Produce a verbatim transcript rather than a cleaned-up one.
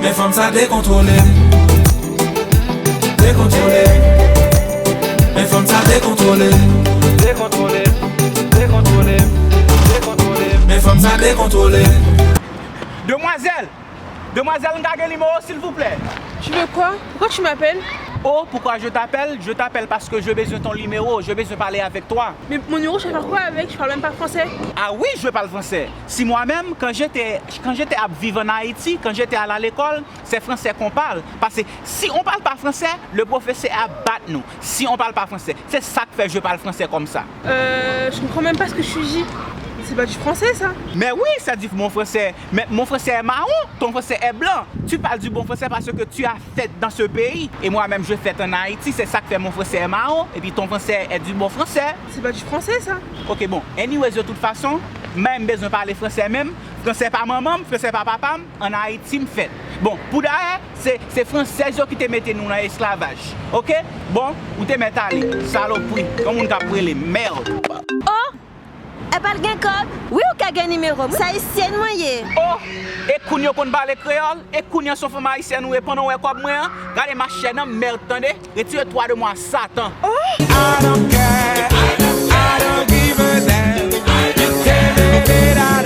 Men fanm sa dekontwole. Dekontwole. Men fanm sa dekontwole. Dekontwole. Dekontwole. Dekontwole. Men fanm sa dekontwole. Demwazèl! Demwazèl, m ka gen nimewo w, silvouplè? Tu veux quoi? Pourquoi tu m'appelles? Oh, pourquoi je t'appelle? Je t'appelle parce que je besoin ton numéro, je besoin parler avec toi. Mais mon numéro, tu vas faire quoi avec? Tu parles même pas français. Ah oui, je parle français. Si moi-même, quand j'étais, quand j'étais à vivre en Haïti, quand j'étais à la l'école, c'est français qu'on parle. Parce que si on parle pas français, le professeur a bat nous. Si on parle pas français, c'est ça que fait je parle français comme ça. Euh, je comprends même pas ce que tu dis. C'est pas du français, ça. Mais oui, c'est du bon français. Mais mon français est marron, ton français est blanc. Tu parles du bon français parce que tu as fait dans ce pays. Et moi-même, je fais en Haïti. C'est ça que fait mon français est marron. Et puis ton français est du bon français. C'est pas du français, ça. Ok, bon. Anyways, de toute façon, mwen bezwen pale franse menm. Franse pa manman m, franse pa papa m. An Ayiti m fèt. Bon, poudayè, se, se fransèz yo ki te mete nou nan esklavaj. Oke? Bon, ou te mèt ale, salopri, yon moun k ap rele, mèd. Oh! Epa l gen kòb? Wi, ou ka gen nimewo m. Se ayisyèn mwen ye. Oh! E kounye w konn pale kreyòl? E kounye a se yon fanm ayisyèn ou ye? Pandan w wè kòb mwen an, gade machèn an, mèd, tande? Retire twa de mwa, Satan. Oh! I don't care, I don't give a damn. You tell me that I